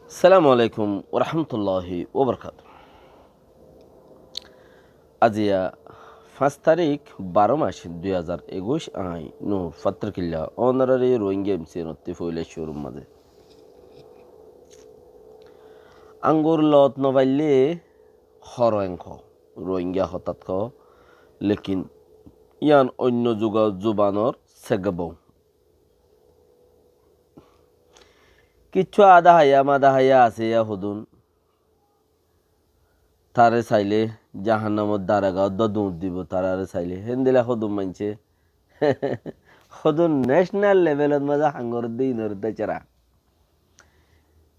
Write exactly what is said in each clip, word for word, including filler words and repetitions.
Assalamu alaikum warahmatulláhi wabarakátuhu. Aziya fañs tarík, baró mac, dui házar ekuic, añí Nur Fattorkilla, ónorari Rohingya M C N ottú foila cúrur mazé. Angur lot nofaillé horoeng hoó, Rohingya hotát hoó, lekin yián oinno zuga-, zubanor segabou. Kiccú ada háiya, mada háiya asé yá hodún. Taré sailé jahannamor daraga uddá duñr dibou, tarare sailé. Héndilla hodún maincé, hodún national levelot mazé ham gorédde inor tácera.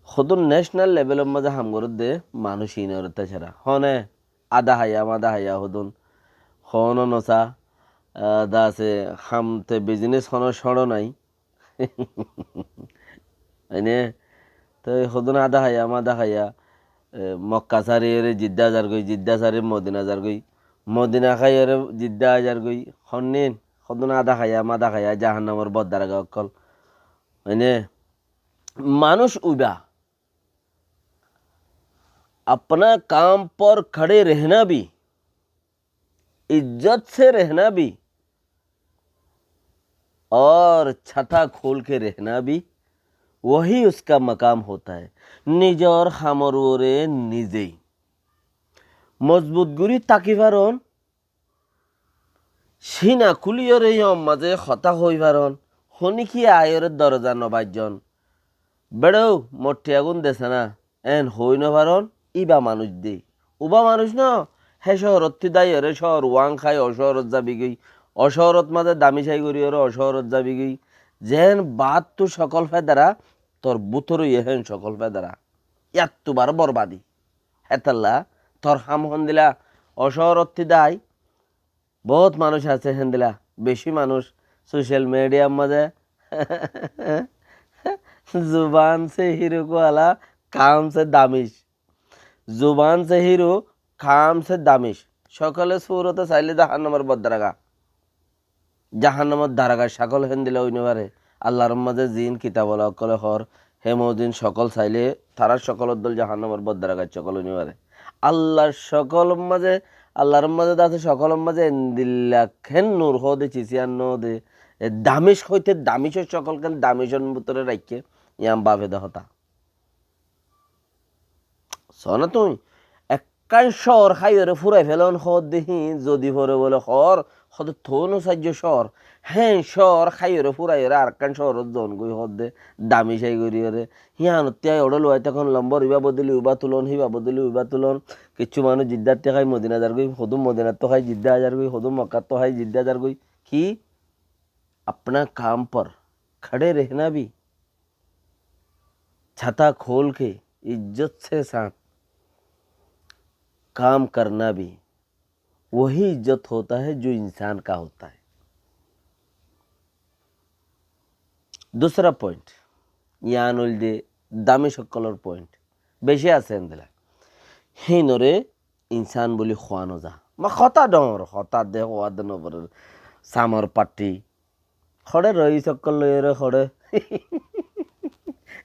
Hodún national levelot mazé ham gorédde manúic inor tácera. Hone ada háiya, mada háiya hodún. Hono nosa, ah, dase ham te business hono cóñço nái. Aine, toi hodún ada háiya, mada háiya, e, Mokka sári ere Jidda zargói, Jidda sári Modina zargói, Modina hái ere Jidda zargói, honnin, hodún ada háiya, mada háiya, jahannamor boddaraga ókkol. Aine, manúic uiba, اپنا کام پر کھڑے رہنا بھی، عزت سے رہنا بھی اور چھتا کھول کے رہنا بھی، وہی اس کا مقام ہوتا ہے۔ Nizor hamor uore nize mozbut gorí táki faron, Sína kúliyóre yían mazé hotá hoói faron, honíkiye aiyóre doroza nobaijjón. Beçó, mor thiyagún desé ná, eén hoói nofaron, íba manúic dé. Ubá manúic noó, hé cóorottú dáiyore cóor uán hái ocóorot zabigói, ocóorot mazé dami cái goríyore ocóorot zabigói. Zeén baáttu cokól fedara, tor bútore yó héen cokól fedara. Yáttu baró borbadi. Hétolla tor ham hondila, ocóorottú dái, Bout manúic asé héndila, beci manúic social mediar mazé zuban se hiru ko wala, kam se damic. Zuban se hiru, kam se damic. Cokóle surote saile jahannamor boddaraga. Jahannamor daraga cokól héndila ói no fare. Allar mazé ziín kitab ola ókkole hoór, hé mozin cokól sailé, tarár cokólor dol jahannamor boddaraga cokól ói no fare. Allar cokólor mazé, Allar mazé de asé cokólor mazé endilla ken nur hoó de, cisiyán noó de, e damic hoite damicor cokól ken damicor bútore raikké, yián bafe de hotá. Só na tuñí? Ekkán cóor háiyore fúrai felon hoódde híin, zodi fore bóle hoór, hoódde toóu no saijjó cóor. Héen cóor háiyore fúraiyore arekkán cóorot zon goi hoódde, dami cai goríyore. Híanottú ai oçé luwai tákon lombor, ibá bodoli ubá tulon, híba bodoli ubá tulon. Kiccú manúic Jiddattú hái Modina zargói, hodún Modinattú hái Jidda zargói, hodún Mokkattu hái Jidda zargói. Ki? اپنا کام پر کھڑے رہنا بھی، چھتا کھول کے عزت سے ساتھ کام کرنا بھی، وہی عزت ہوتا ہے جو انسان کا ہوتا ہے۔ Dusra point, yián óilde damic ókkolor point. Beci asé endilla. Híinore insán buli hoó no za. Ma hotá dhoóñr, hotá de hoó de no forer. Samor patti. Hoçé rois ókkol loiyóre hoçé.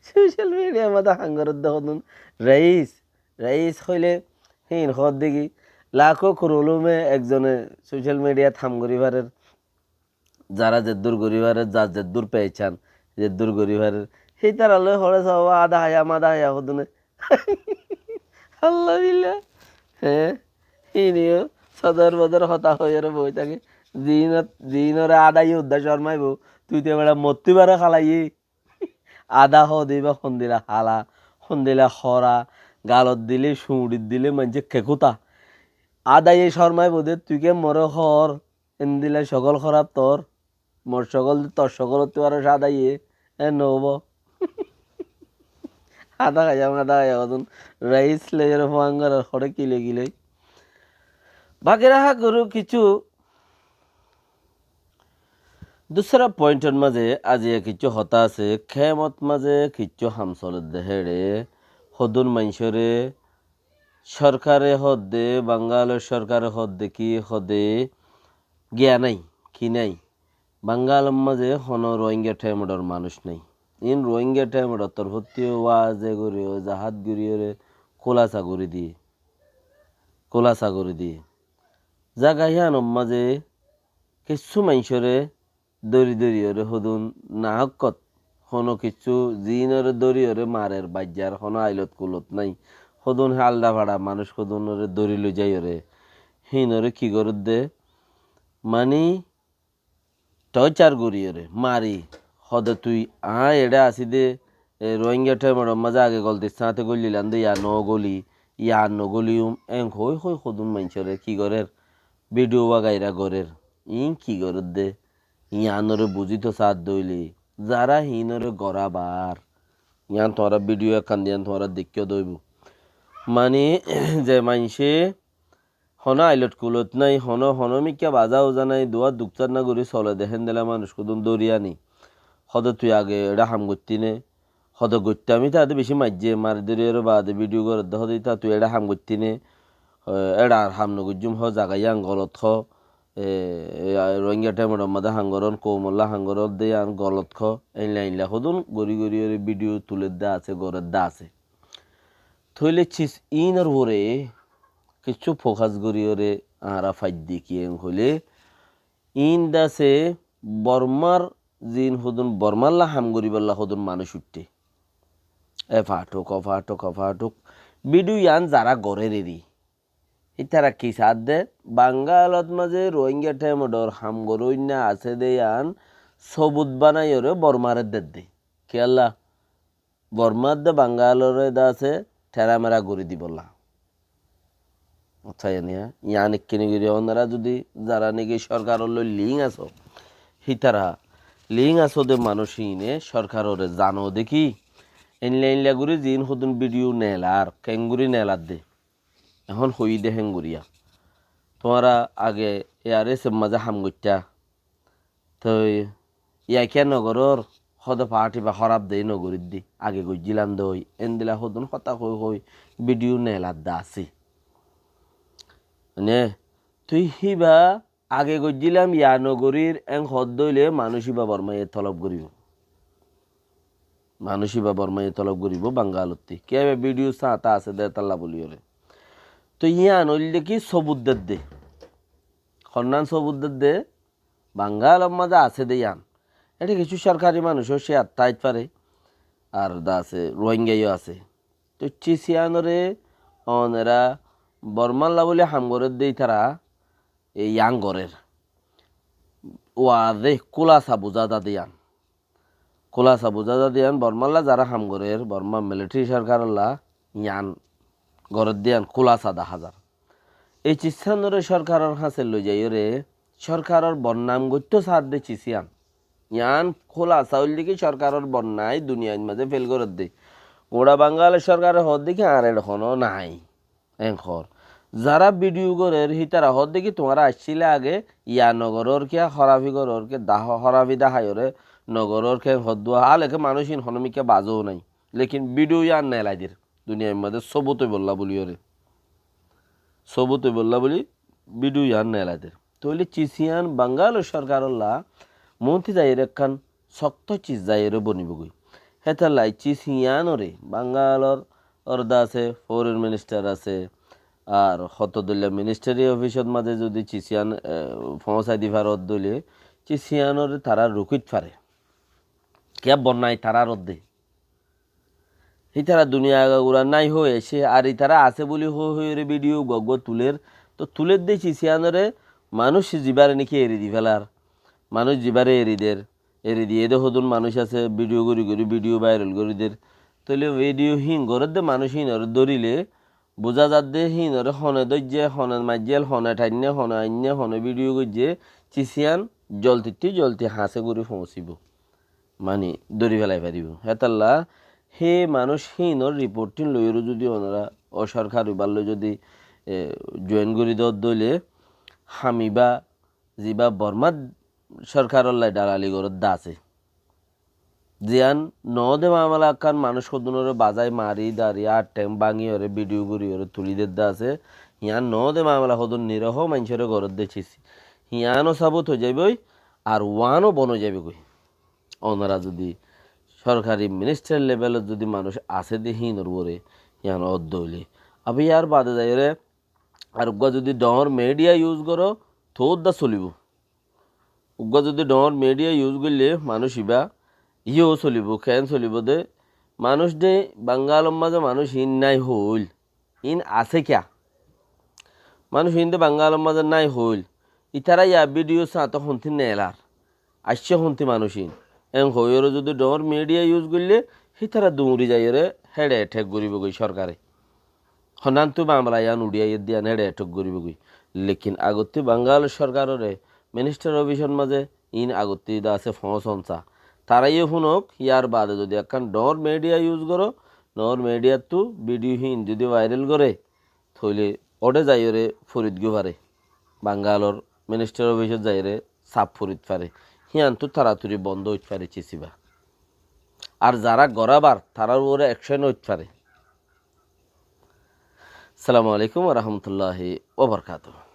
Social media mazé ham gorédde hodún. Rois, rois hoilé híin hoódde ki, lakó koró lume ekzone social mediat ham gorí farer. Zara zeddúr gorí farer, zar zeddúr pehcán, zeddúr gorí farer, hítaralloi hoçé sóo ada háiya, mada háiya hodúne. Allah billah. Hé, híiniyó sodor bodor hotá hoiyóre boi táke. Ziínot, ziínore adaye uddá cormaibóu, tui to beça mottú ibáre halaiyé. Ada hoóde ibá hondila hala, hondila hora, galot dile, cuñçit dile, maincé kekúta. Adaye cormaibóu de, tui ke more hoór, endila cokól hóraf tor, mor cokól de tor cokólottú aró cáda iye, e no óibo. Ada háiya, mada háiya hodún, rois loiyóre fuañ gorer, hoçé kiloi kiloi. Baki raha goru kiccú Dusra pointor mazé aziya kiccú hotá asé, kemot mazé kiccú ham soledde héçe, hodún maincóre sorkare hoódde, Bangalor sorkare hoódde ki hoóde, giya nái, ki nái. Bangalor mazé hono Rohingya themodor manúic nái. iín Rohingya Time Out or torfóttu wáze gorí, ozahat gorí ore kúlasa gorí diyé. Kúlasa gorí diyé. Zaga híyanor mazé kissú maincóre dóri dóri ore hodún nahokkot, hono kissú ziínore dóri ore marer baijjar hono ailot kulot nái. Hodún hé alda faça manúic hodúnore dóri loi zai ore. Híinore ki gorédde? Mani torture gorí ore, mari, hode tui aññí eçé así de, e, Rohingya Time Out or mazé age goltir sáñte gólilam de, ya no góli, ya no góliyum, en hoi hoi hodún maincóre ki gorér, video wagaira gorér. Iín ki gorédde? Yiánore buzíto saádde óile, zará hiínore gorábar, yián tuáñra video ekkán diyan tuáñra deikkó de óibo. Mani, ze maincé hono ailot kulot nái, hono, hono mikká baza uza nái, duwa duktar na gorí sole de héndilla manúic hodún dóri aní. Hode tui age eçé ham goittí né, hode goittám, íta de bicí maijjé, mari dóri ore baade video gorédde, hode íta tui eçé ham goittí né, e, eçé ar ham no goijjúm, ho zaga yián golot ho, e, e, Rohingya Time Out or mazé ham gorón, koumolla ham gorón de yián golot ho, einla einla hodún gorí gorí ore video tuledde asé, gorédde asé. Tóile cis iínor uore kissú focus gorí ore añára faidde ki en hoilé, iín de asé Bormar ziín hodún Bormalla ham goríbolla hodún manúic uiththé. E fathuk, o fathuk, o fathuk. Video yián zará gorér eri, ítara ki saádde? Bangalot mazé Rohingya Time Out or ham goróinna asé de yián sobut banai ore Bormare dedde. Kiyólla? Bormar de Bangalore de asé theramera gorí dibolla. Añçá, yián, yián ekkene gorí onora zudi zará niki sorkaror loi link asó, hítara link asó de manúic híine sorkarore zano de ki, einla einla gorí ziín hodún video nelar, kengorí neladde. Ehón hoiyí de héngoríya. Tuáñra age A R S or mazé ham goittá, toi yá kiyá no gorór, hode party ba hóraf de, no gorídde, age goijjílam de ói, endilla hodún hotá hoi hoi video neladde asé. Mane, tui híba age goijjílam, yá no gorír, en hoódde óile manúic íba Bormaye tolob goríbo. Manúic íba Bormaye tolob goríbo Bangalottí. Kiyá, íba video sáñta asé de hétalla bóli ore. Toi yián óilde ki sobut dedde. Honnán sobut dedde? Bangalor mazé asé de yián. Eçé kissú sorkari manúic ó cé atta ait fare. Ar de asé, Rohingya yó asé. Toi cis yiánore onora Bormalla bóli ham gorédde ítara, e yián gorér. Waze kúlasa buzá zade yián. Kúlasa buzá zade yián Bormalla zará ham gorér, Borma military sorkarolla yián gorédde yián kúlasa dahá zar. E cis yiánore sorkaror hañse loi zaiyóre sorkaror bodnam goittó saádde cis yián. Yián kúlasa óilde ki sorkaror bodnam duniyait mazé fél gorédde. Gura Bangalor sorkare hoódde ki añár eçé honó nái. En hoór. Zará video gorér, hítara hoódde ki tuáñra aiccíla age, yá no gorór kiyá, hórafi gorór kiyá, dahá, hórafi daháiyore no gorór kiyá, en hoódduwa. Hále ke manúic ín honómikká bazó nái. Lekin video yián neelai der. Duniyair mazé sobut óibolla bóli ore. Sobut óibolla bóli video yián neelai der. Tóile cis yián Bangalor sorkarolla muúnti zaiyóre ekkán sokto cis zaiyóre bonibógoi. Hétalla cis yiánore Bangalor orda asé, foreign minister asé, ar hoto dóilla ministry office ot mazé zudi cis yián, e, foóñsai di faro dóile, cis yiánore tará rukit fare. Kiyá bonnai tarár odde. Hítara duniya agagura nái hoi aiccé, ar ítara asé buli hoi hoiyóre video uggua uggua tulér. Toh tulédde cis yiánore manúic zibáre niki eri di félar. Manúic zibáre eri der, eri diyé de hodún manúic asé, video gorí gorí video viral gorí der. Tóile video híin gorédde manúic híinore dórile buzá zadde híinore hone dóijje, hone maijjél, hone thainné, hone ainné, hone video goijjé, cis yián joltittú jolti hañsé gorí foóñsibó. Mani dóri félai faribó. Hétalla hé manúic híinor report ín loiyóre zudi onora osorkar ibár loi zudi, e, join gorí dódde óile ham ibá zibá Bormar sorkarolla dalali goródde asé. Ziyán noóde mamela ekkán manúic hodúnore bazai mari dari ar theng báñgiyóre video goríyore tulí dedde asé. Híyan noóde mamela hodún niroho maincóre goródde cis. Híyano sabut ói zaibói ar uáno bon ói zaibói goi. Onora zudi sorkari minister levelot zodi manúic asé de hínor uore, yián ódde óile. Abar yar bade zaiyóre ar uggúa zodi dhoóñr media use goró, tóu dá solibóu. Uggúa zodi dhoóñr media use goillé manúic ibá, yíyou solibóu, keén solibóu de, manúic de Bangalor mazé manúic iín nái hoóil, iín asé kiyá? Manúic iín de Bangalor mazé nái hoóil, ítara yá video sañtó hontí neelar, aiccé hontí manúic iín. Eén hoóiyoré zodi dhoóñr media use goillé, hítara duñri zaiyóre héçe attack goríbou goi sorkare. Honántu mamela yián uçí aiyér de yián héçe attack goríbou goi. Lekin agottí Bangalor sorkaroré minister ofisor mazé iín agottí de asé foóñsonsa. Tará yó fúnok, yar bade zodi ekkán dhoóñr media use goró, dhoóñr mediattu video híin zodi viral goré, tóile óçe zaiyóre forit goi fare. Bangalor minister ofisot zaiyóre saf forit fare. Híantu toratori bondó óit fare cisiba. Ar zará gorábar, tarár uore action óit fare. Assalamu alaikum wa rahmatullahi wa barakatuhu.